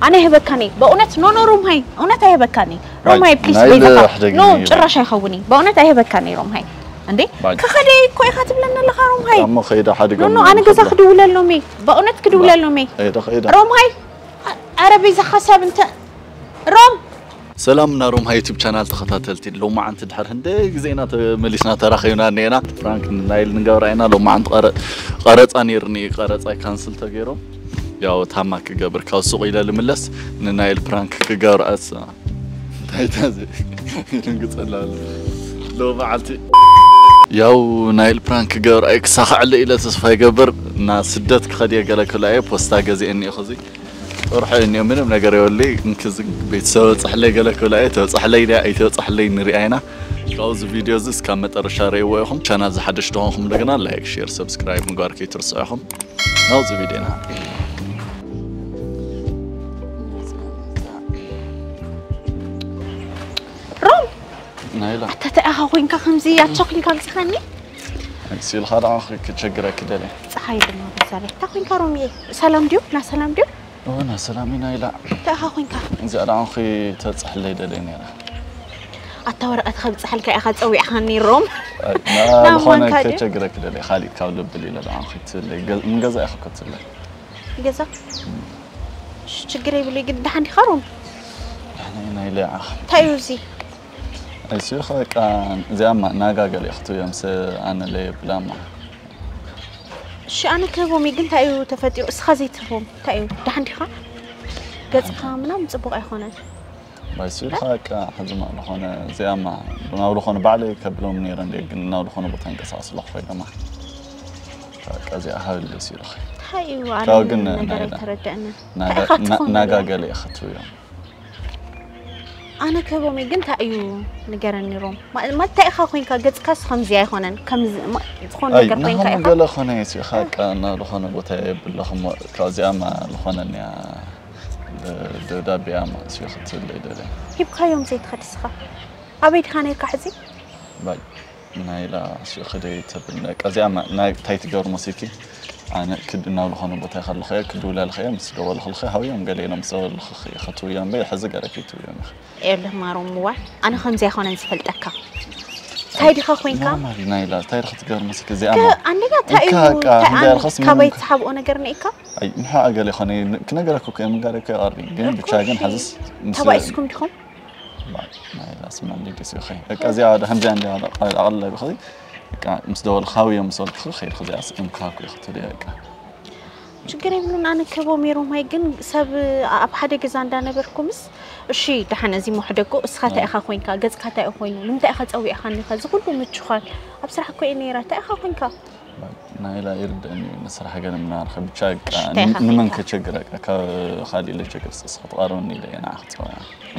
ኣነ ይህበካኒ በእውነት ኖ ኖ ሮምሃይ እውነት ኣይህበካኒ። ሮምሃይ ፕሊስ ናይል በይዛኻ ሕደግኒ ኖ እዩ። ጭራሽ ኣይኸውን እዩ በእውነት ኣይህበካኒ ሮምሃይ። እንዴ ባይ። ከኸደ እኮ ኢኻ ትብለኒ ኣለኻ ሮምሃይ። እሞ ኸይደ ሓዲጎም ኖ ኖ ኣነ ገዛ ክድውለሎም እየ በእውነት ክድውለሎም እየ። ኸይደ ኸይደ። ሮምሃይ ኣረ በይዛኻ ሰብ እንተ ሮም ሰላም እና ሮምሃ ዩቲብ ቻናል ተኸታተልቲ፣ ሎማዓንቲ ድሕሪ ህንደ ግዜ ኢና ተመሊስና ተራኺብና እኒኤና። ፕራንክ ናይል ንገብራ ኢና። ሎማዓንቲ ቀረ- ቀረፃ ነይርኒ፣ ቀረፃ ካንስል ተገይሮም። ያው ታማ ክገብር ካብ ሱቕ ኢለ ልምለስ ንናይል ፕራንክ ክገብር ኣስ እንታይ ታዚ ይድንግፀላ ኣሎ። ሎማዓንቲ ያው ናይል ፕራንክ ክገብር ኣይ ክሳኽዐለ ኢለ ተስፋ ይገብር። እና ስደት ክኸድ እየ ገለ ክብላ እየ ፖስታ ገዚአ እኒኦ ኸዚ ጥርሑ እኒኦ ምንም ነገር የብለይ። እንክዚ ቤተሰብ በፅሕለይ ገለ ክብላ እየ ተበፅሕለይ ድያ ኣይተበፅሕለይ ንሪኣ ኢና። ካብዚ ቪድዮ እዚ እስካብ መጠረሻ ረእይዎ ኢኹም። ቻናል ዝሓደሽ ተኾንኩም እንደገና ላይክ፣ ሼር፣ ሰብስክራይብ ምግባር ከይትርስዑ ኢኹም። ናውዚ ቪድዮና ሮም ናይላ ኣታ እንታይ ኢኻ ኮይንካ ከምዚ ኣቻኽሊካ ኣምፂኻኒ? ሲልኻ ደኣ ክቸግረኪ ደልየ። ፀሓይ ድማ በዛለይ እንታይ ኮይንካ ሮምየ? ሰላም ድዩ? ና ሰላም ድዩ? ና ሰላም ኢና ኢላ። እንታይ ኢኻ ኮይንካ? እዚኣ ደኣ ተብፅሕለይ ደልየ ነይራ። ኣታ ወረቐት ከብፅሓልካ ኢኻ ፀዊዕኻኒ ሮም። ዝኾነ ከቸግረኪ ደልየ ካሊእ ካብ ልብል ኢለ ደኣ ክትብለይ ንገዛ ኢኻ ክትብለይ። ገዛ እሺ፣ ችግር የብለይ። ግን ደሓን ዲኻ ሮም? ደሕና ኢና ኢለ ይዓኽ። እንታይ እዩ እዚ? እሱ ኸቃ እዚኣማ ናጋ ገለ ክትብዮም ስ ኣነ ለየብላማ። እሺ፣ ኣነ ክህቦም እዩ። ግን እንታይ እዩ ተፈጢሩ? እስኻ ዘይትህቦም እንታይ እዩ? ደሓን ዲኻ? ገፅኻ ምናምን ፅቡቕ ኣይኮነን። ባይሱ ኢልካ በቃ ሕዚ ማ ዝኾነ እዚኣማ ናብ ዝኾነ ባዕለይ ከብሎም ነይረ እንደ ግን ናብ ዝኾነ ቦታ እንቀሳቀስ ኣለኹ ኮይነማ በቃ እዚኣ ሃብለይ ሲልኺ እንታይ እዩ ካብ ግን ኣለም ነገር ናይላ- ኣይተረደአንን። ናጋ- እንታይ ኢኻ ና- ትኾን ናጋ ነገር? ገለ እየ ክትብዮ ኣነ ክህቦም እዩ ግን እንታይ እዩ ንገረኒ ሮም። ማ- ማ- እንታይ ኢኻ ኮይንካ ገፅካስ ከምዚ ኣይኮነን ከምዚ ማ- ዝኾነ ኣይ ነገር ኮይንካ ንሃሞ ኢኻ ገለ ኾነ እየ ሲኻ ቃ ናብ ዝኾነ ቦታ የብለኹም ካብዚኣማ ዝኾነኒ እያ ደብዳቤ እያ ማእስዮ ክትብለይ ደለ ሂብካዮም ዘይትኸድ እስኻ ኣበይ ድኻ ነርካ ሕዚ? ባይ ናይላ እሱ ክደይ ተብል በቃ እዚኣ ማ- ናይ ታይ ትገብር መሲልኪ ኣነ ክድ ናብ ዝኾነ ቦታ ከለኸ ክድውለልኸ ምስ ደወልኽልኸ ሃውዮም ገለ ኢሎም ምስ ደወልኽኺ ክትውዮም በይ ሕዚ ገለ ከይትውዮም ኢኺ የለህ ማሮም እዋ ኣነ ከምዚ ኣይኮነን ዝፈልጠካ እንታይ ዲኻ ኮይንካ ኖርማል ናይላ ታይ ዲኻ ትገብር መሲልኪ እዚኣ ከ- ማ- ኣንደኛ እንታይ እዩ እካ- እካ- እንታይ እንታይ ኣን- ያልኸስ ካበይ ምንም- ትሓብኦ ነገር ነኢካ ኣይ ንሓ ገለ ይኾነ ክነገረኩ እኮ ምጋረኩ ይቐርኒ ግን ብቻ ግን ሓዝስ ምስ ተባኢስኩም ዲኹም ናይላ ስማ እንዴት ይስኺ በቃ እዚኣ ወደ ከምዚኣ እንዲያ ኣቐለቢ ኸዚ በቃ ምስ ደወል ኻብዮ ምስ ወልክ ኸይድ ኸዚ ኣስእምካኩ ይኽትል በቃ ችግር የብሉን ኣነ ክቦ ሜሮማይ ግን ሰብ ኣብ ሓደ ገዛ እንዳነበርኩምስ እሺ ደሓን እዚ መሕደጎ እስኻ እንታይ ኢኻ ኮይንካ ገጽካ እንታይ እዩ ኮይኑ ንምንታይ ኢኻ ጸዊዕኻኒ ከዚ ኩሉ ምቹኻል ኣብ ስራሕ እኮ እየ ነይረ እንታይ ኢኻ ኮይንካ ናይላ ይርደኒ ንስራሕ ገለ ምናርኸ ብቻ በቃ እንታይ ኢኻ ንመን ኮይንካ? ከቸግረካ ካብ ካልእ ለቸግር ስስ ክትቐርብኒ ኢለ እየ ንዓ ክፅዋ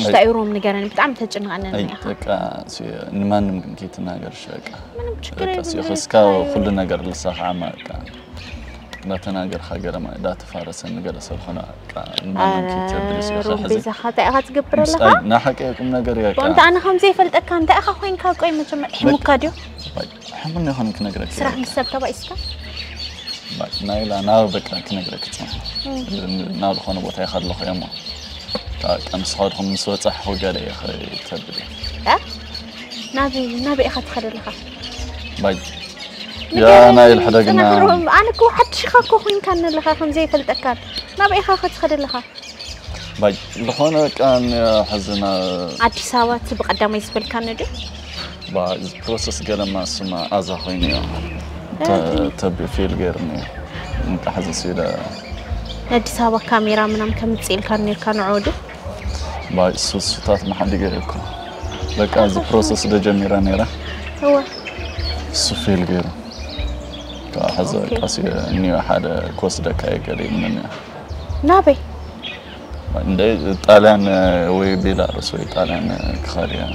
ሽታ ኢሮም ንገረኒ ብጣዕሚ ተጨንቐነኒ ኢኻ በቃ ንማንም ግን ከይትናገርሽ በቃ ምንም ችግር በቃ የብሉን ሲኸስካ ኩሉ ነገር ልሳኻ ዓማ በቃ እንዳተናገርካ ገለ ማ እንዳተፋረሰኒ ገለ ሰብ ኾነ በቃ ንማንም ከይትብል ሲኸ ሕዚ ቤዛኻ እንታይ ኢኻ ትገብር ኣለኻ ናሓቂ ቁም ነገር እያ በቃ ወንታ ኣነ ከም ዘይፈልጠካ እንታይ ኢኻ ኮይንካ ቆይ መጀመር ሕሙካ ድዩ ሕሙን ይኾን ክነግረክ ስራሕ ምስ ሰብ ተባኢስካ ናይላ ናብ በቃ ክነግረክ ፅንሕ ናብ ዝኾነ ቦታ ይኸለኹ እሞ በቃ ምስ ኸድኹም ምስ በፃሕኹ ገለ እየ ተብል እ? ናበይ ናበይ ኢኻ ትኸደ ኣለኻ ባይ ያ ናይል ሕደግና ኣነ እኮ ሓድሽኻ እኮ ኮይንካ ኣለኻ ከም ዘይፈልጠካን ናበይ ኢኻ ክትኸደ ኣለኻ ባይ ዝኾነ በቃ ሕዝና ኣዲስ ኣበባ እቲ ብቐዳማይ ዝበልካኒ ድዩ ባ እዚ ፕሮሰስ ገለማ ስማ ኣዛ ኮይኑ እዮ ተቢዕ ፊል ገይርኒ እዩ እንቃ ሕዚ ሲለ ንኣዲስ ኣበባ ካሜራ ምናም ከምፅእ ኢልካ ነርካ ንዖ ድዩ ባይ ሱሱታት መሓዲ ገይርኩ በቃ እዚ ፕሮሰስ ዶ ጀሚራ ነይራ እወ እሱ ፊል ገይሩ ካብ ሕዚ ኦኬ። ቀስ እኒዮ ሓደ ክወስደካ እየ ገለ ይብለኒ ናበይ እንደ ጣልያን ወይ ቤላሩስ ወይ ጣልያን ክኸድ እየ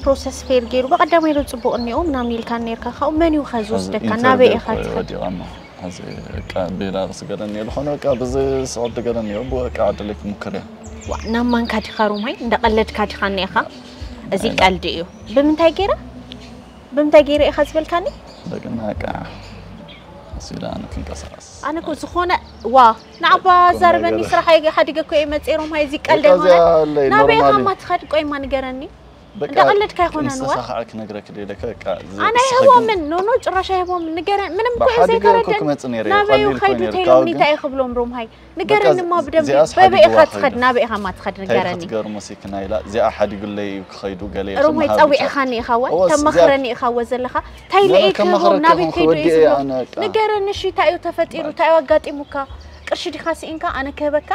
ፕሮሰስ ፌል ገይሩ ብቐዳማይ ዶ ፅቡቕ እኒኦ ምናምን ኢልካ ነርካ ካብኡ መን እዩ ከ ዝወስደካ ናበይ ኢኻ ትኸድ ወዲቐ እሞ ሕዚ በቃ ቤላሩስ ገለ እኒኦ ዝኾነ በቃ ብዚ ስቕዲ ገለ እኒኦ ብወቃ ዕድለይ ክምክር እየ ዋ፣ ናብ ማንካ ዲኻ ሮማይ እንዳቐለድካ ዲኻ እኒኢኻ እዚ ቀልዲ እዩ ብምንታይ ገይረ ብምንታይ ገይረ ኢኻ ዝበልካኒ እንደገና በቃ እሱ ኢለ ኣነ ክንቀሳቀስ ኣነ እኮ ዝኾነ ዋ ንዓባ ዛርበኒ ስራሕ ሓዲገ እኮ እየ መፅኤ ሮምሃይ እዚ ቀልድ ኣይኮነ ናበይ ኢኻ ማትኸድ ቆይማ ንገረኒ። እንዳቐለድካ ኣይኮነን ዋ። ንስኻ ከዓ ክነግረክ ደለካ በቃ ኣነ ኣይህቦምን። ኖ ኖ ጭራሽ ኣይህቦምን። ንገረ ምንም እኮ ዘይተረደን። ናበይ ከይዱ ተይሎምኒ እንታይ ክብሎም ሮምሃይ ንገረኒ እማ ብደንቢ በበይ ኢኻ ትኸድ ናበይ ኢኻ ማትኸድ ንገረኒ። ክትገርሞ ሲክና ኢላ እዚኣ ሓዲጉለይ እዩ ክኸይዱ ገለ ሮምሃይ ጸዊዕኻኒ ኢኻ ዋ ተማኽረኒ ኢኻ ዋ ዘለኻ እንታይ ልእይ ክህቦም ናበይ ከይዱ እዩ ዝብሎ ንገረኒ እሺ እንታይ እዩ ተፈጢሩ እንታይ እዩ ኣጋጢሙካ ቅርሺ ዲኻ ስኢንካ ኣነ ክህበካ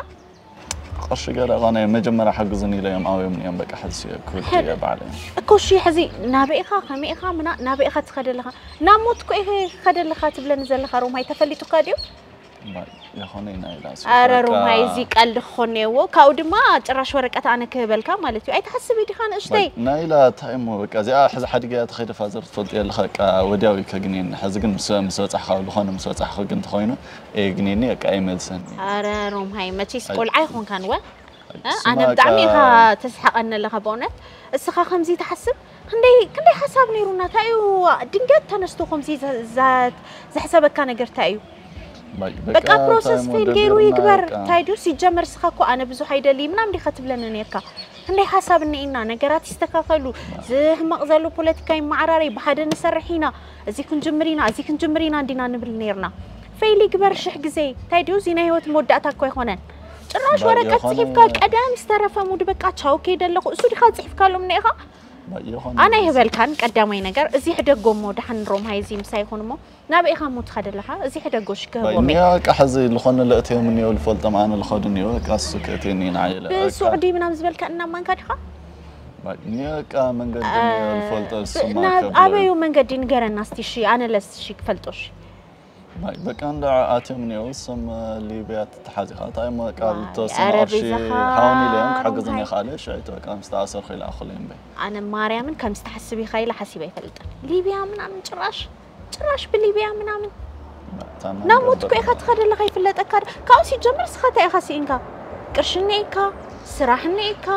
ቅርሺ ገለ ኾነ መጀመርያ ሓግዙኒ ኢለ እዮም ኣውዮም እዮም በቃ ሕዚ ክወዲ እየ ባዕለ እኮ እሺ ሕዚ ናበይ ኢኻ ከመይ ኢኻ ምና ናበይ ኢኻ ትኸደለኻ ናብ ሞት እኮ ኢኸ ከደለኻ ትብለኒ ዘለኻ ሮማይ ተፈሊጡካ ድዩ ይኾነ ኢና ኢላ ኣረ ሮማይ እዚ ቀልዲ ክኾን ነዎ ካብኡ ድማ ጭራሽ ወረቀት ኣነ ክህበልካ ማለት እዩ ኣይትሓስብ ዲኻ ንእሽተይ ናይላ እንታይ እሞ በቃ እዚኣ ሕዚ ሓዲገያ ተኸይደ ፋዘር ትፈልጥ የለኻ በቃ ወዲያው እዩ ከግንየኒ ሕዚ ግን ምስ በፃሕኻ ዝኾነ ምስ በፃሕኻ ግን ተኾይኑ እግኔኒ በቃ ኣይመልሰኒ። ኣረ ሮምሃይ መቼስ ቆልዓ ኣይኾንካን ወ ኣነ ብጣዕሚ ኢኻ ተስሕቐኒ ኣለኻ በእውነት እስኻ ከምዚ ትሓስብ ክንደይ ክንደይ ሓሳብ ነይሩና እንታይ እዩ ድንገት ተነስቶ ከምዚ ዘሕሰበካ ነገር እንታይ እዩ በቃ ፕሮሰስ ፌል ገይሩ ይግበር እንታይ ድዩ ሲጀመር እስኻ እኮ ኣነ ብዙሕ ኣይደሊ ምናም ዲኻ ትብለኒ ነርካ ክንደይ ሓሳብ እኒኤና፣ ነገራት ይስተኻኸሉ፣ ዝህመቕ ዘሎ ፖለቲካ ይመዓራረይ፣ ብሓደ ንሰርሕ ኢና፣ እዚ ክንጅምር ኢና፣ እዚ ክንጅምር ኢና እንዲና ንብል ነይርና። ፌይል ይግበር ሽሕ ግዜ፣ እንታይ ድዩ እዚ ናይ ህይወት መወዳእታ እኮ ኣይኮነን። ጭራሽ ወረቀት ጽሒፍካ ቀደም ዝተረፈ ሙድ በቃ ቻው ከይደ ኣለኹ፣ እሱ ዲኻ ጽሒፍካሎም እኒኤኻ? ኣነ ኣይህበልካን ቀዳማይ ነገር፣ እዚ ሕደጎ እሞ ደሓን ሮምሃይ እዚ ምሳይ ይኹን እሞ። ናበይ ኢኻ እሞ ትኸድ ኣለኻ? እዚ ሕደጎ ሽክ ህቦም እየ። እኒኦ በቃ ሕዚ ዝኾነ ለእትዮም እኒኦ ልፈልጦም ኣነ ልኸዱ እኒኦ በቃ እሱ ከእትየኒ ንዓየ ኢለ በቃ። ብስዑዲ ምናምን ዝበልካ እናማንካ ዲኻ? እኒኦ በቃ መንገዲ እኒኦ ልፈልጦ እሱማ ናብ ከብሎ። ኣበዩ መንገዲ ንገረና እስቲ እሺ ኣነ ለስ እሺ ክፈልጦ እሺ። በቃ እንዳ ኣትዮም እኒኦ እሱም ሊብያ ተተሓዚኻ እንታይ እሞ በቃ ልተወሰነ ቅርሺ ሃውኒ ኢለ እዮም ክሕግዝኒ ይኽኣለ እሺ ኣይተ በቃ ምስ ተኣሰርኩ ይልኣኹለይ እምበይ። ኣነ ማርያምን ከምዚ ትሓስብ ኢኻ ኢለ ሓሲበ ኣይፈልጥን። ሊብያ ምናምን ጭራሽ ጭራሽ ብሊብያ ምናምን ናብ ሞት እኮ ኢኻ ትኸድ ኣለኻ ይፍለጠካ ዶ ካብኡ ሲጀምር እስኻ እንታይ ኢኻ ስኢንካ ቅርሺ እኒኤካ ስራሕ እኒኤካ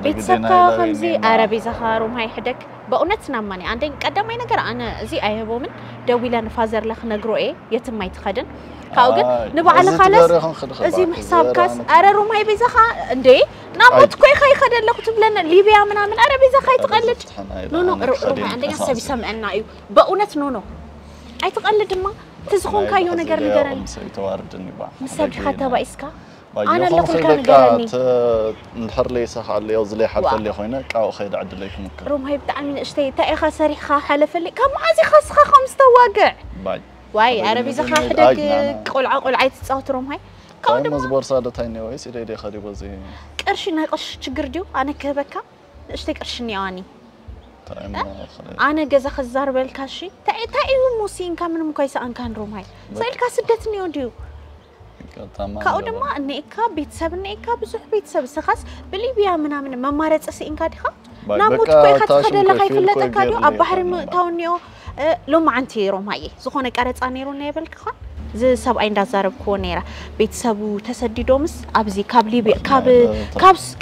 ቤተሰብካ ከምዚ ኣረ ቤዛኻ ሮምሃይ ሕደግ በእውነት ናማኒ ኣንደኝ ቀዳማይ ነገር ኣነ እዚ ኣይህቦምን ደዊለ ንፋዘርለ ክነግሮ እየ የትም ኣይትኸድን ካብኡ ግን ንባዕልኻ ለስ እዚ ምሕሳብካስ ኣረ ሮምሃይ ቤዛኻ እንዴ ናብ ሞት እኮ ኢኻ ይኸደ ኣለኹ ትብለና ሊብያ ምናምን ኣረ ቤዛኻ ይትቐልድ ኖኖ ሮምሃይ ኣንደኛ ሰብ ይሰምዐና እዩ በእውነት ኖኖ ኣይትቐልድ ድማ እቲ ዝኾንካዮ ነገር ንገረኒ ምስ ሰብ ዲኻ ተባኢስካ ኣነ ኣለኹልካ ንገረኒ እንድሕር ለይሳ ከዓ ለዮ ዝለይ ሓልፈለይ ኮይነ ቃው ከይደ ዕድለይ ክምክር ሮምሃይ ብጣዕሚ ንእሽተይ እንታይ ኢኻ ሰሪሕኻ ሓለፈለይ ካብ መዓዝ ኢኻ ስኻ ከም ዝተዋግዕ ባይ ዋይ ኣረ ቢዛኻ ሕደግ ቆልዓ ቆልዓ ኣይትጻወት ሮምሃይ ካብኡ ድማ ዝቦርሳ ዶ ታይ እኒኦ ወይስ ኢደይ ዲየ ከዲቦ እዚ ቅርሺ ናይ ቅርሺ ችግር ድዩ ኣነ ክህበካ ንእሽተይ ቅርሺ እኒኣዋኒ ኣነ ገዛ ክዛርበልካ እሺ እንታይ እዩ እሞ ስኢንካ ምንም እኳ ይሰኣንካን ሮማይ ስኢልካ ስደት እኒኦ ድዩ ካብኡ ድማ እኒኤካ ቤተሰብ እኒኤካ ብዙሕ ቤተሰብ እስኻስ ብሊብያ ምናምን መማረፂ ስኢንካ ዲኻ ናብ ሞት እኮ ኢኻ ትኸደለኻ ይፍለጠካ ድዩ ኣብ ባሕሪ ምእታው እኒኦ ሎማዓንቲ ሮማየ ዝኾነ ቀረፃ ነይሩ ናይ በልክኻ እዚ ሰብኣይ እንዳዛረብክዎ ነይረ ቤተሰቡ ተሰዲዶምስ ኣብዚ ካብ ሊብያ ካብ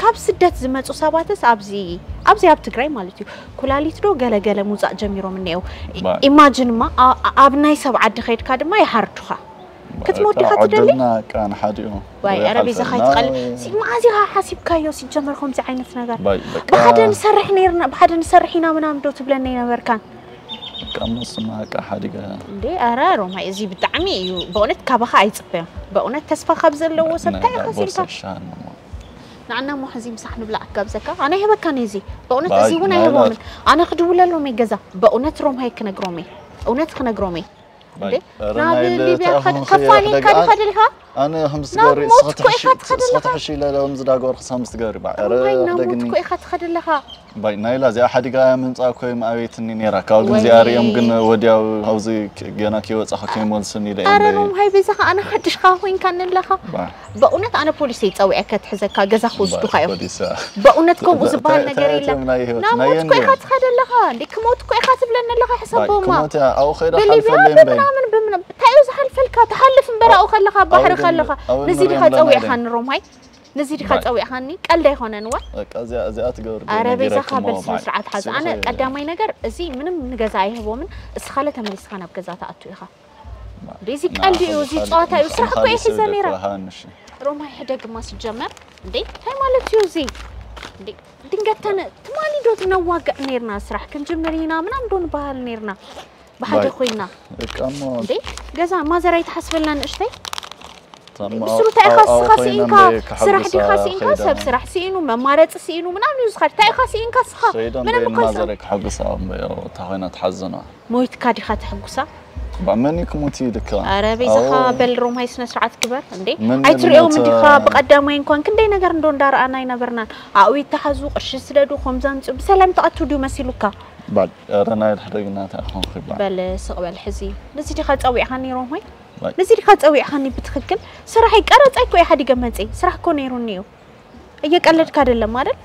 ካብ ስደት ዝመፁ ሰባትስ ኣብዚ ኣብዚ ኣብ ትግራይ ማለት እዩ ኩላሊት ዶ ገለገለ ምውፃእ ጀሚሮም እኒአው ኢማጅን ማ ኣብ ናይ ሰብ ዓዲ ከይድካ ድማ ይሃርዱኻ ክትሞት ዲኻ ትደሊ ዋይ ኧረ ቤዛ ካይትቐል መዓዝ ኢኻ ሓሲብካዮ ሲጀመር ከምዚ ዓይነት ነገር ብሓደ ንሰርሕ ነርና ብሓደ ንሰርሕ ኢና ምናምን ዶ ትብለኒ ኣይነበርካን ቀምስና ቃ ሓዲገ እንዴ ኣረ ሮማይ እዚ ብጣዕሚ እዩ በእውነት ካባኻ ኣይፅበዮም በእውነት ተስፋ ካብ ዘለዎ ሰብ እንታይ ኢኻ ሲልካ ንዓና ሞ ሕዚ ምሳሕ ንብላዕ ጋብዘካ ኣነ ይህበካ ነዚ በእውነት እዚ እውን ኣይህቦምን ኣነ ክድውለሎም ገዛ በእውነት ሮምሃይ ክነግሮም እየ እውነት ክነግሮም እየ እንዴ ናብ ሊብያ ከፋኒ ኢልካ ዲኻ ደልኻ ኣነ ከምዚ ትገብሪ እስኺ ትሕሺ ኢለ ከምዚ ዳገበርኩ ከምዚ ትገብሪ ባዕረ ናሞት እኮ ኢኻ ትኸድ ኣለኻ ባይ ናይላ እዚኣ ሓዲጋ እያ ምምፃእ እኮ እዮም ኣቤትኒ ነይራ ካብ ግን እዚኣ ሪኦም ግን ወዲያው ካብዚ ገና ከይወፃኹ ከይመልሱኒ ኢለ እዮም ኣረኖም ሃይ ቤዛኻ ኣነ ሓድሽኻ ኮይንካ ኣለኻ በእውነት ኣነ ፖሊስ እየ ፀዊዐ ከትሕዘካ ገዛ ክወስዱኻ እዮም በእውነት ከምኡ ዝበሃል ነገር የለን ናሞት እኮ ኢኻ ትኸድ ኣለኻ እንዴ ክሞት እኮ ኢኻ ትብለኒ ኣለኻ ሕሰቦማ ብሊብያ ብምናምን ብምናምን እንታይ እዩ ዝሓልፈልካ ትሓልፍ እምበር ኣብኡ ከለኻ ኣብ ባሕሪ ከለኻ ነዚ ዲኻ ጸዊዕኻኒ ሮምሃይ ነዚ ዲኻ ጸዊዕኻኒ ቀልዲ ኣይኮነን እዋ ኣረ ቤዛኻ በል ስነ ስርዓት ሓዝ ኣነ ቀዳማይ ነገር እዚ ምንም ንገዛ ኣይህቦምን እስኻለ ተመሊስኻ ናብ ገዛ ትኣቱ ኢኻ እዚ ቀልዲ እዩ፣ እዚ ጸዋታ እዩ። ስራሕ እኮ እየ ሒዘ ነይረ። ሮማይ ሕደግማ ሲጀመር። እንዴ እንታይ ማለት እዩ እዚ? እንዴ ድንገት ተነ ትማሊ ዶ ትነዋግዕ ነይርና፣ ስራሕ ክንጅምር ኢና ምናምን ዶ ንበሃል ነይርና ብሓደ ኮይና። እንዴ ገዛ ማዘር ኣይትሓስበልና ንእሽተይ። ምስሩ እንታይ ኢኻ ስኻ ስኢንካ? ስራሕ ዲኻ ስኢንካ? ሰብ ስራሕ ስኢኑ፣ መማረፂ ስኢኑ ምናምን እዩ ዝኸድ። እንታይ ኢኻ ስኢንካ ስኻ? ምንም እኮ ማዘር ክሓግሳ። እታ ኮይና ትሓዝና። ሞይትካ ዲኻ ተሕጉሳ? ባመን ክሙት ይልካ። ኣረ ቤዛኻ በል ሮማይ ስነ ስርዓት ግበር እንዴ። ኣይትሪኦም እንዲኻ ብቀዳማይ እንኳን ክንደይ ነገር እንዶ እንዳረኣና ኣይነበርናን። ኣብኡ ይተሓዙ፣ ቅርሺ ስደዱ፣ ከምዛ ምፅኡ ብሰላም ተቐቱ ድዩ መሲሉካ? ባል ኣረ ናይ ድሕደግናታ ኮንኩ ባል። በል ስቕ በል ሕዚ። ነዚ ዲኻ ጸዊዕኻኒ ሮማይ? ነዚ ዲኻ ጸዊዕኻኒ ብትኽክል? ስራሐይ ቀረጻይ እኮ እየ ሓዲገ መፅእ። ስራሕ እኮ ነይሩኒ እዩ። እየቀለድካ አይደለም አይደል?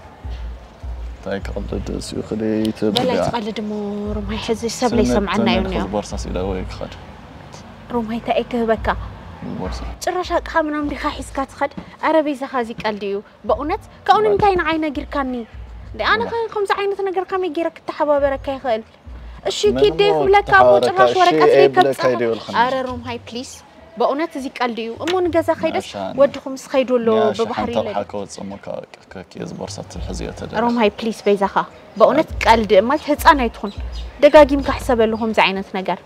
እንታይ ክቐልድ እዚኡ ክደይ ትብል በላይ እያ። ትቐልድ እሞ ሮማይ ሕዚ ሰብ ላይ ሰምዓና እዩ ነዮ። ቦርሳ ሲዳ ወይ ክኸድ። ሮማይ እንታይ ክህበካ? ቦርሳ። ጭራሽ ኣቅሓ ምናምን ዲኻ ሒዝካ ትኸድ? ኣረ ቤዛኻ እዚ ቀልዲ እዩ። በእውነት ካብኡ ንምንታይ ንዓይ ነጊርካኒ? እንደ ኣነ ከ ከምዚ ዓይነት ነገር ከመይ ገይረ ክተሓባበረካ ይኽእል? እሺ ኪድ ደይ ክብለካ እሞ ጭራሽ ወረቀት ደይ ከብጽሕ። ኣረ ሮማይ ፕሊስ በእውነት እዚ ቀልዲ እዩ እሞ ንገዛ ከይደስ ወድኹም ስኸይዱ ኣሎ ብባሕሪ ኢለ። ሓንታ ብሓ ከወፅእ እሞ ከኪ እዚ ቦርሳ ትሕዝዮ ተደለ። ሮማይ ፕሊስ በይዛኻ በእውነት ቀልዲ ማለት ህፃን ኣይትኹን ደጋጊምካ ሕሰበሉ ከምዚ ዓይነት ነገር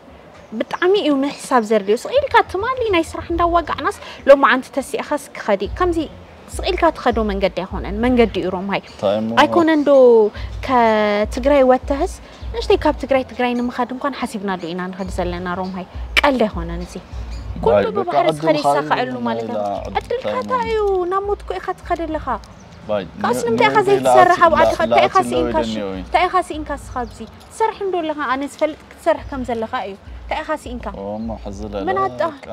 ብጣዕሚ እዩ ምሕሳብ ዘድልዮ ስቕ ኢልካ ትማሊ ናይ ስራሕ እንዳዋጋዕናስ ሎማዓንቲ ተሲእኻስ ክኸዲ ከምዚ ስቕ ኢልካ ትኸዶ መንገዲ ኣይኮነን መንገዲ እዩ ሮምሃይ እንታይ እሞ? ኣይኮነን ዶ ከትግራይ ወተህስ ንእሽተይ ካብ ትግራይ ትግራይ ንምኻድ እንኳን ሓሲብናሉ ኢና ንኸድ ዘለና ሮምሃይ ቀልዲ ኣይኮነን እዚ ኩሉ ባይ፣ በቃ ብባሕሪ ዕድል ዝኸደ ይሳኸዐሉ ማለት እዩ ዕድል ዕድልካ እንታይ እሞ? እዩ ናብ ሞት እኮ ኢኻ ትኸደ ኣለኻ ባይ፣ ካብስ ን- ንምንታይ ኢኻ ንወይደይ ዘይትሰርሕ ኣብ ለኣት- ዓድኻ እንታይ ኢኻ ለኣት ስኢንካ ኣለወይ ሽ- ደንየወይ? እንታይ ኢኻ ስኢንካ ስኻ ኣብዚ ትሰርሕ እንዶ ኣለኻ ኣነ ዝፈልጥ ክትሰርሕ ከም ዘለኻ እዩ እንታይ ኢኻ ስኢንካ እሞ ሕዚ ለለ መናጣ በቃ።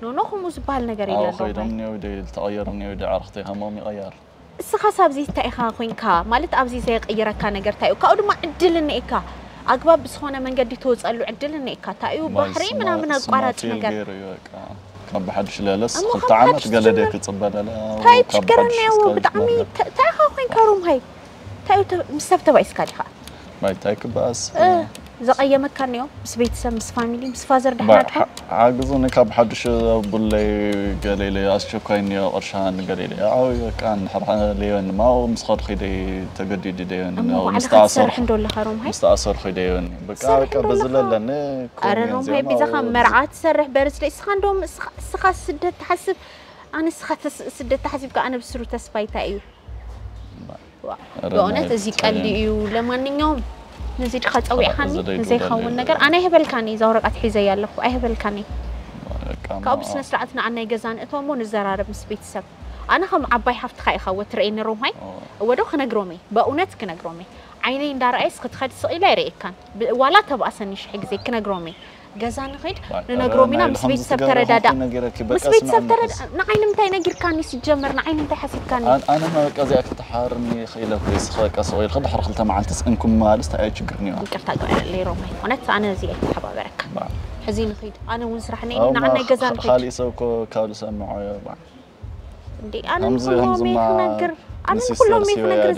ኖኖ ከምኡ ዝበሃል ነገር ኣው የለን ኸይዶም ሮማይ። ኒው ደ ተቐየሩ ኒው ደ ዓርኽተይ ሃሞም ይቐየር። እስኻስ ኣብዚ እንታይ ኢኻ ኮይንካ ማለት ኣብዚ ዘየቐይረካ ነገር እንታይ እዩ ካብኡ ድማ ዕድል እኒኤካ ኣግባብ ብዝኾነ መንገዲ ትወፀሉ ዕድል እኒኤካ እንታይ እዩ ባሕሪ ምናምን ኣቋራጭ ነገር ገይሩ እዩ በቃ። ካብ ብሓድሽ ለለስ እሞ ክልተ ካብ ዓመት ሓድሽ ገለ ድየ ትጅምር። ክፅበ ለለ እንታይ እዩ ካብ ችግር ብሓድሽ እኒኦ ክፅበ ብጣዕሚ ለለ። እንታይ ኢኻ ኮይንካ ሮምሃይ እንታይ እዩ ተ- ምስ ሰብ ተባኢስካ ዲኻ ባይታይ ክበኣስ እ፣ ዘቐየመካ እኒኦ ምስ ቤተሰብ ምስ ፋሚሊ ምስ ፋዘር ድሕና ባይ፣ ድኻ ሓ- ሓግዙኒ ካብ ሓድሽ ቡለይ ገለ ኢለ ኣስቸኳይ እኒኦ ቅርሻ ንገለ ኢለ ዓው በቃ እንድሕር ለዮኒ ማው ምስ ኸድኺ ደይ ተገዲዲ ደዮኒ እሞ ባዕልኻ ትሰርሕ እንዶ ኣለኻ ሮምሃይ ምስ ተኣሰርኹ ደዮኒ በቃ ትሰርሕ በቃ እንዶ በዚ ኣለኻ? ለለኒ ኣረ ኮሜን ሮምሃይ ዜማ ቢዛኻ ወ- መርዓ ትሰርሕ በርዝደይ እስኻ እንዶ እስኻ- እስኻ ስደት ትሓስብ ኣነ እስኻ ተስ- ስደት ተሓሲብካ ኣነ ብስሩ ተስፋ ይታይ እዩ በእውነት እዚ ቀልዲ እዩ ለማንኛውም ነዚ ድኻ ፀዊዕኻኒ ንዘይኸውን ነገር ኣነ ኣይህበልካኒ እዛ ወረቃት ሒዘያ ኣለኹ ኣይህበልካኒ ካብኡ ብስነ ስርዓት ንዓናይ ገዛ ንእቶ እሞ ንዘራረብ ምስ ቤተሰብ ኣነ ከም ዓባይ ሃፍትኻ ኢኻ ወትረኤኒ ሮምሃይ እወዶ ክነግሮም እየ በእውነት ክነግሮም እየ ዓይነይ እንዳረኣየስ ክትኸድ ስቕ ኢለ ኣይርእየካን ዋላ ተባእሰኒ ሽሕ ግዜ ክነግሮም እየ ገዛ ንኺድ ንነግሮም ኢና ምስ ቤተሰብ ተረዳዳ ምስ ቤተሰብ ተረዳ ንዓይ ንምንታይ ነጊርካኒ ሲጀመር ንዓይ ንምንታይ ሓሲብካኒ ኣነ በቃ እዚኣ ክትሓርኒ ኽኢለ እኮ ስኸ ቀስ ኢልካ ድሕሪ ክልተ መዓልቲ ስእንኩም ማለት እንታይ ኣይ ችግር ኒዋ ይቅርታ ግበረለይ ሮማይ እውነት ኣነ እዚ ኣይተሓባበረካ ሕዚ ንኺድ ኣነ እውን ስራሕ ነይ ንዓናይ ገዛ ንኺድ ካልእ ሰብ እኮ ካብ ዝሰምዖ እንዴ ኣነ ንኩሎም እየ ክነግር ኣነ ንኩሎም እየ ክነግር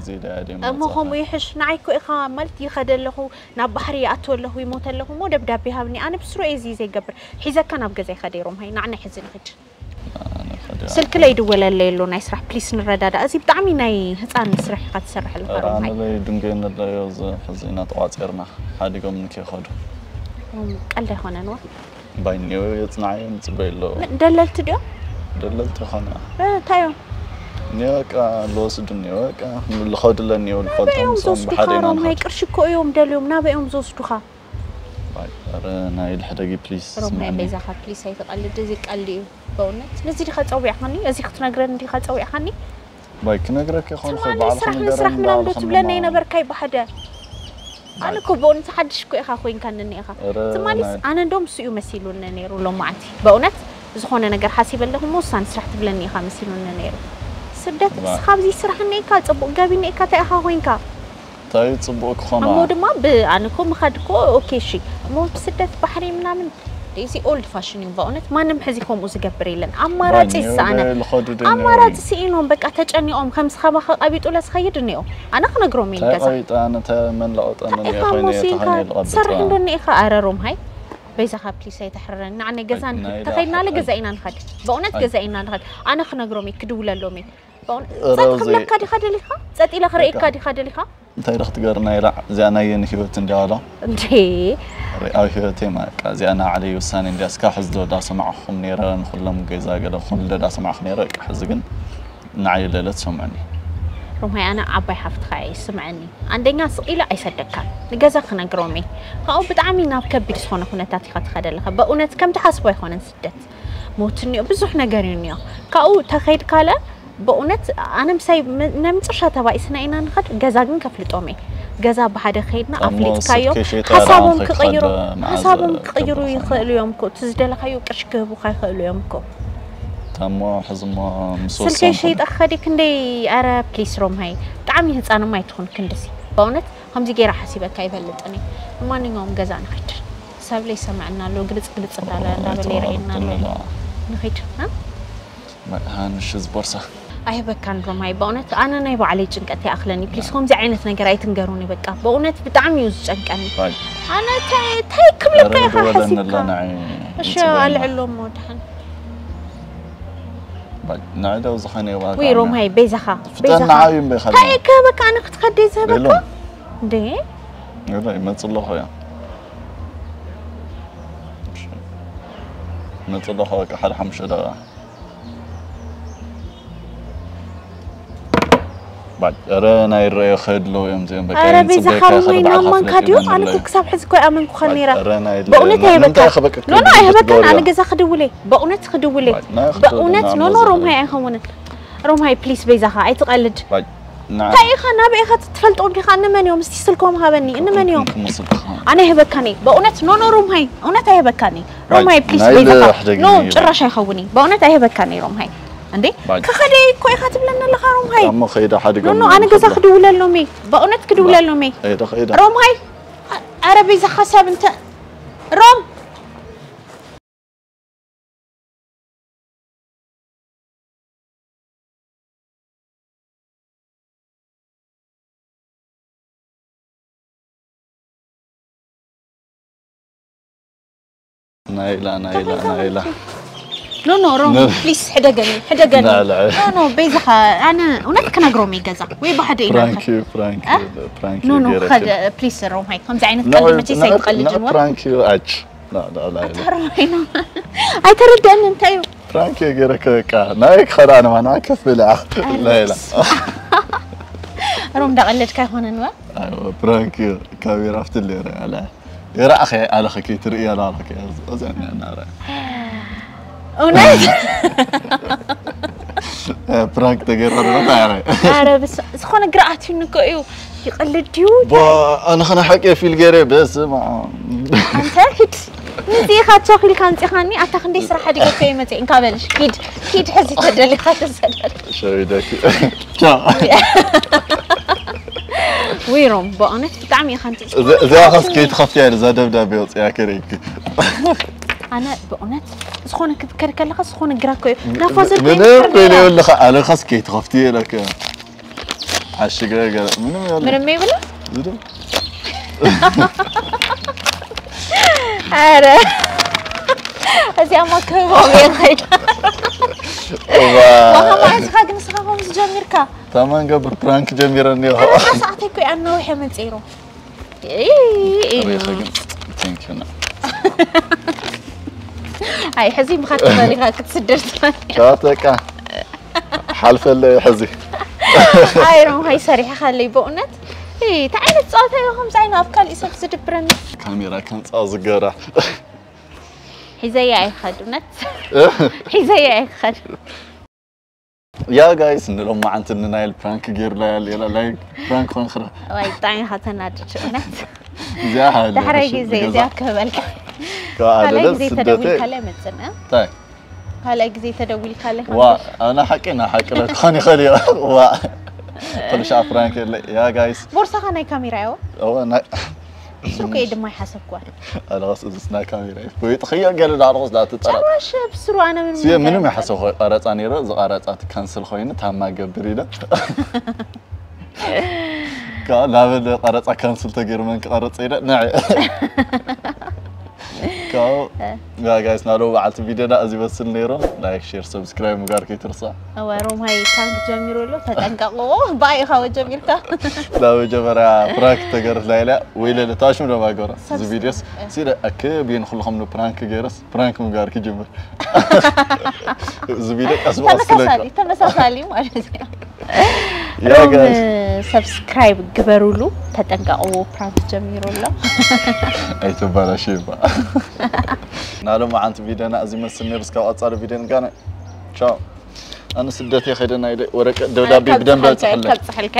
ዝቀደም እሞ ከምኡ ይሕሽ ንዓይ እኮ ኢኻ ማለት ይኸደ ኣለኹ ናብ ባሕሪ ይኣቱ ኣለኹ ይሞት ኣለኹ እሞ ደብዳቤ ሃብኒ ኣነ ብስሩ እየ እዚ ዘይገብር ሒዘካ ናብ ገዛ ይኸደ ሮምሃይ ንዓና ሕዚ ንኽድ ስልኪ ለይድወለለይ ኣሎ ናይ ስራሕ ፕሊስ ንረዳዳ እዚ ብጣዕሚ ናይ ህፃን ስራሕ ኢኻ ትሰርሕ ኣለኻ ሮምሃይ ድንገይ ንለዮ እዚ ሕዚ ኢና ተቋፂርና ሓዲጎም ንከይኸዱ ቀልዲ ኣይኮነን ዋ ባይ ኒዮ የጽናዓዮም ይጽበዩ ኣለዉ። ምን- ደለልቲ ድዮም? ደለልቲ ኾነ። እ፣ እንታይ እዮም? ኒዮ በቃ ልወስዱ ኒዮ በቃ ልኸዱ ለኒዮ ልፈልጦም ናበይ እዮም ምስኦም ዝወስዱኻ ብሓደ ኢና ሮማይ? ንኸድ። ቅርሺ እኮ እዮም ደልዮም። ናበይ እዮም ዝወስዱኻ? ባይ፣ ኧረ ናይ ልሕደጊ ፕሊስ ሮማይ ስምዕኒ። በይዛኻ ፕሊስ ኣይተቐልድ። እዚ ቀልዲ እዩ በእውነት። ነዚ ዲኻ ጸዊዕኻኒ? እዚ ክትነግረኒ ዲኻ ጸዊዕኻኒ? ባይ ክነግረኪ ይኾን ኾይ ትማሊ ባዕልኺ ስራሕ ንስራሕ ንገረኒ ምናምን ዶ ባዕልኺ ትብለኒ ንማን። ኣይነበርካይ ብሓደ ኣነ እኮ ብእውነት ሓድሽ እኮ ኢኻ ኮይንካ ነኒ ኢኻ ኧረ ትማሊስ ናይ ኣነ እንደውም እሱ እዩ መሲሉኒ ነይሩ ሎም መዓልቲ በእውነት ዝኾነ ነገር ሓሲበ ኣለኹ እሞ እሳ ንስራሕ ትብለኒ ኢኻ መሲሉኒ ነይሩ ስደት ባ- እስኻ ኣብዚ ስራሕ እኒኤካ ፅቡቅ ገቢ እኒኤካ እንታይ ኢኻ ኮይንካ እንታይ እዩ ፅቡቅ ክኾን እሞ ድማ ብ- ኣነ እኮ ምኻድ እኮ ኦኬ እሺ እሞ ብስደት ባሕሪ ምናምን እዚ ኦልድ ፋሽን እዩ በእውነት ማንም ሕዚ ከምኡ ዝገብር የለን ኣማራፂ ባኒ ዝሰኣነ ወደ ልኸዱ ዶ ኣማራፂ ስኢኖም በቃ ተጨኒቆም ከም ዝኸባኸ ቀቢጡ ለዝኸይድ እኒኦ ኣነ ክነግሮም እዩ እንታይ ገዛ ቀቢጣ ኣነ እንታይ መን ለቐጠኒ እንታይ እኒኦ ኢኻ ኮይነ እሞ እየ ስኢንካ ተኸኒ ልቐብጥ ትሰርሕ እንዶ እኒኢኻ ኣረ ሮምሃይ በይዛኻ ፕሊስ ኣይተሕርረኒ። ንዓነ ገዛ ንኸድ። ናይ ኢዳ ተኸይድናለ ሓቂ። ገዛ ኢና ንኸድ። በእውነት ኣይ። ገዛ ኢና ንኸድ። ኣነ ክነግሮም እየ፣ ክድውለሎም እየ። በእውነት ሮዚ። ጸጥ ክብለካ ዲኻ ደሊኻ? ጸጥ ኢለ ክርእየካ በቃ። ዲኻ ደሊኻ? እንታይ ዶ ክትገርና ኢላ እዚኣ ናይ የኒ ህይወት እንዲያ ዋላ እንዴ ኣብ ህይወተይ ማቃ እዚኣ ንዓለይ ውሳኔ እንዲያ እስካ ሕዚ ዶ ዳሰማዕኹም ነይረ ንኩሎም ገዛ ገለ ኩሉ ዶ ዳሰማዕኹ ነይረ በቃ ሕዚ ግን ንዓይ ለለ ትሰምዑኒ ሮማይ ኣነ ዓባይ ሓፍትኻ እየ ስምዐኒ። ኣንደኛ ስቕ ኢለ ኣይሰደካን። ንገዛ ክነግሮም እየ። ካብኡ ብጣዕሚ ናብ ከቢድ ዝኾነ ኩነታት ኢኻ ትኸደለኻ። በእውነት ከም ትሓስቦ ኣይኮነን ስደት። ሞት እኒኦ ብዙሕ ነገር እዩ እኒኦ። ካብኡ ተኸይድካለ በእውነት ኣነ ምሳይ ም- ናይ መጨረሻ ተባኢስና ኢና ንኸድ ገዛ ግን ከፍልጦም እየ። ገዛ ብሓደ ከይድና ታሞ ኣፍሊጥካዮም ስልከይ ሸይጠ ሓሳቦም ራእዮም ክቕይሩ ከይድካደ መዓዝ ሓሳቦም ከብድኻ ክቕይሩ ኾይኑ? ይኽእሉ እዮም እኮ እቲ ዝደለኻዮ ቅርሺ ክህቡኻ ይኽእሉ እዮም እኮ ታሞ ሕዝሞ ምስ ስልከይ ወሰንኩ ሸይጠ ክኸዲ ክንደይ ኣረ ፕሊስ ሮምሃይ ብጣዕሚ ህፃንማ ኣይትኹን ክንድሲ በእውነት ከምዚ ገይራ ሓሲበካ ኣይፈልጥን እየ ንማንኛውም ገዛ ንኸድ ሰብለ ይሰምዐና ኣሎ ግልፅ ግልፅ እንዳለ እንዳበለ ይረአየና ኣሎ ንኸድ ሃንሽ ዝቦርሳ ኣይህበካን ሮማይ በእውነት ኣነ ናይ ባዕለይ ጭንቀት ይኣኽለኒ ፕሊስ ከምዚ ዓይነት ነገር ኣይትንገሩኒ በቃ በእውነት ብጣዕሚ እዩ ዝጨንቀኒ ኣነ እንታይ እንታይ ክብለካ ኢኻ ሓሲብካ እሺ ኣልዕሎ እሞ ድሓን ንዕደው ዝኾነ ዋጋ ወይ ሮማይ በይዛኻ ፍጠና ዓብዩ እምበይ እንታይ ከበካ ኣነ ክትኸደ ዝህበካ እንዴ ይመፅ ኣለኹ እያ መፅ ኣለኹ በቃ ሓደ ሓሙሽተ ደቂቃ ረ ናይ ረዮ ከድለው እዮም ዚኦም በቃ ረ ቤዛ ካርሞ ይናማንካ ድዩ ኣነ ክሳብ ሕዚ ኮይ ኣመንኩኻ ነይራ በእውነት ኣይበካ ኖኖ ኣይበካን ኣነ ገዛ ክድውለ በእውነት ክድውለ በእውነት ኖኖ ሮምሃይ ኣይኸውንን ሮምሃይ ፕሊስ ቤዛኻ ኣይትቐልድ እንታይ ኢኻ ናበይ ኢኻ ትፈልጦም ዲኻ እንመን እዮም እስቲ ስልኮም ሃበኒ እንመን እዮም ኣነ ይህበካኒ በእውነት ኖኖ ሮምሃይ እውነት ኣይህበካኒ ሮምሃይ ፕሊስ ቤዛኻ ኖ ጭራሽ ኣይኸውን እዩ በእውነት ኣይህበካኒ ሮምሃይ እንዴ ከኸደ እኮ ኢኻ ትብለኒ ኣለኻ ሮምሃይ እሞ ከይዳ ሓደ ኖ ኖ ኣነ ገዛ ክድውለሎም እየ በእውነት ክድውለሎም እየ ከይዳ ከይዳ ሮምሃይ ኣረ ቤዛ ሓሳብ እንተ ሮም ናይላ ናይላ ናይላ ኖ ኖ ሮም ፕሊስ ሕደገኒ ሕደገኒ ኖ ኖ ቤዛኻ ኣነ እውነት ክነግሮም እዩ ገዛ ወይ ብሓደ ኢና ፕራንክ እዩ ፕራንክ እዩ ኖ ኖ ፕሊስ ሮም ሃይ ከምዚ ዓይነት ቀልዲ መቼስ ኣይትቐልድን ዋ ፕራንክ እዩ ኣጭ ኣይተረደአኒ እንታይ እዩ ፕራንክ እዩ ገይረከ በቃ ናይ ክኸዳ ነማና ከፍ ብላ ናይላ ሮም እንዳቐለድካ ኣይኮነን ዋ ፕራንክ እዩ ካሜራ ፍትል ነረ ኣላ የራእኸ ኣለኸ ከይትርእያ ኣለኸ እዚኣ ናረ እውነት ፕራንክ ተገይራ ዶ ታረ ኣረ ዝኾነ ግርኣት ይንኮ እዩ ይቐልድ ድዩ ኣነ ኸነ ሓቂ ፊል ገይረ በስማ ኣንተ ሂድ ንዚኻ ቸኺልካ ኣምፂኻኒ ኣታ ክንደይ ስራሕ ኣድገከ ይመፅእ እንካ በልሽ ኪድ ኪድ ሕዚ ተደሊኻ ተሰደድ ሸዊደኪ ዊሮም በእውነት ብጣዕሚ ኢኻ እዚኣ ኸስ ከይትኸፍትያ እዛ ደብዳቤ ወፅያ ከርእኪ ኣነ ብእውነት ዝኾነ ክትከድ ከለኻ ዝኾነ ግራ ኮ ናፋዘር ምንም በለ ኣለኻ ኣነ ኸስ ከይትኸፍትየ ኢለካ ሓሽገ ገለ ምንም የለ ምንም የብለ ዝዶ ኣረ እዚኣ ማ ክህቦም እየ ኸይዳ እዋ ዋሃ መዓዝኻ ግን ንስኻ ከምዚ ጀሚርካ ታማን ገብር ፕራንክ ጀሚረኒ ሰዓተይ እኮ ኣናዊሐ መፅሩ ኣይ ሕዚ ምኻድ ተፈሪኻ ክትስደድ ትፈሪ ሻተቃ ሓልፈለ ሕዚ ኣይ ሮም ሃይ ሰሪሕኻለይ በእውነት እንታይ ዓይነት ፀዋታ እዩ ከምዚ ዓይነ ኣብ ካሊእ ሰብ ዝድብረኒ ካሜራ ከምፃ ዝገራ ሒዘያ ኣይክኸድ እውነት ሒዘያ ኣይክኸድ ያ ጋይስ ንሎማዓንቲ ንናይል ፕራንክ ገይርላያ ሌላ ናይ ፕራንክ ኮንክረ ዋይ ብጣዕሚ ኢኻ ተናድድ እውነት እዚኣ ሃለ ዳሕራይ ግዜ እዚኣ ክህበልካ ካልኣይ ግዜ ተደዊልካለ መፅን እንታይ ካልኣይ ግዜ ተደዊልካለ ዋ ኣነ ሓቂ ና ሓቂ ለትኾን ይኽእል እዩ ዋ ክልሻ ፕራንክ የለ ያ ጋይስ ቦርሳኻ ናይ ካሜራ ያዎ እወ ሱቅ እየ ድማ ይሓሰብኩዋ ኣለስ እዝስ ናይ ካሜራ እዩ ወይ ጥኽዮ ገለ ዳርቆስ ዳትጠራ ጭራሽ ብስሩ ኣነ ምን ስየ ምንም ይሓሰብ ኾይ ቀረፃ ነይረ ዝቐረፃ ትካንስል ኮይኑ ታማ ገብር ኢለ ካብ ላበለ ቀረፃ ካንስል ተገይሩ መን ክቐረፀ ኢለ ንዕ ቻው። ያ ጋይስ፣ ናሎ በዓልቲ ቪድዮና እዚ ይመስል ነይሩ። ላይክ፣ ሼር፣ ሰብስክራይብ ምግባር ከይትርሳዕ። እወ ሮማይ ፕራንክ ጀሚሩ ኣሎ፣ ተጠንቀቕዎ። ባይ ኢኻ ወጀሚርካ። ናብ መጀመርያ ፕራንክ ተገርት ላይላ ወይለ ለታሽም ደማ ገረ። እዚ ቪድዮስ ሲደ ኣከ ቢን ኩልኹም ፕራንክ ገረስ ፕራንክ ምግባር ክጅምር። እዚ ቪድዮ ቀስ ብቀስ ክለካ። ተመሳሳሊ ተመሳሳሊ ማለት እዩ። ያ ሮም ጋይስ። ሰብስክራይብ ግበሩሉ፣ ተጠንቀቕዎ። ፕራንክ ጀሚሩ ኣሎ። ኣይተባላሽ ይባ። ናሎም ዓንቲ ቪድዮና እዚ መስል ነይሩ። እስካብ ቀጻሊ ቪድዮ ንጋነ። ቻው። ኣነ ስደት የኸደና ኢለ ወረቀት ደብዳቤ ካብ ብደንብ ጽሕልካ፣ ጽሕለ። ካብ ጽሕልካ።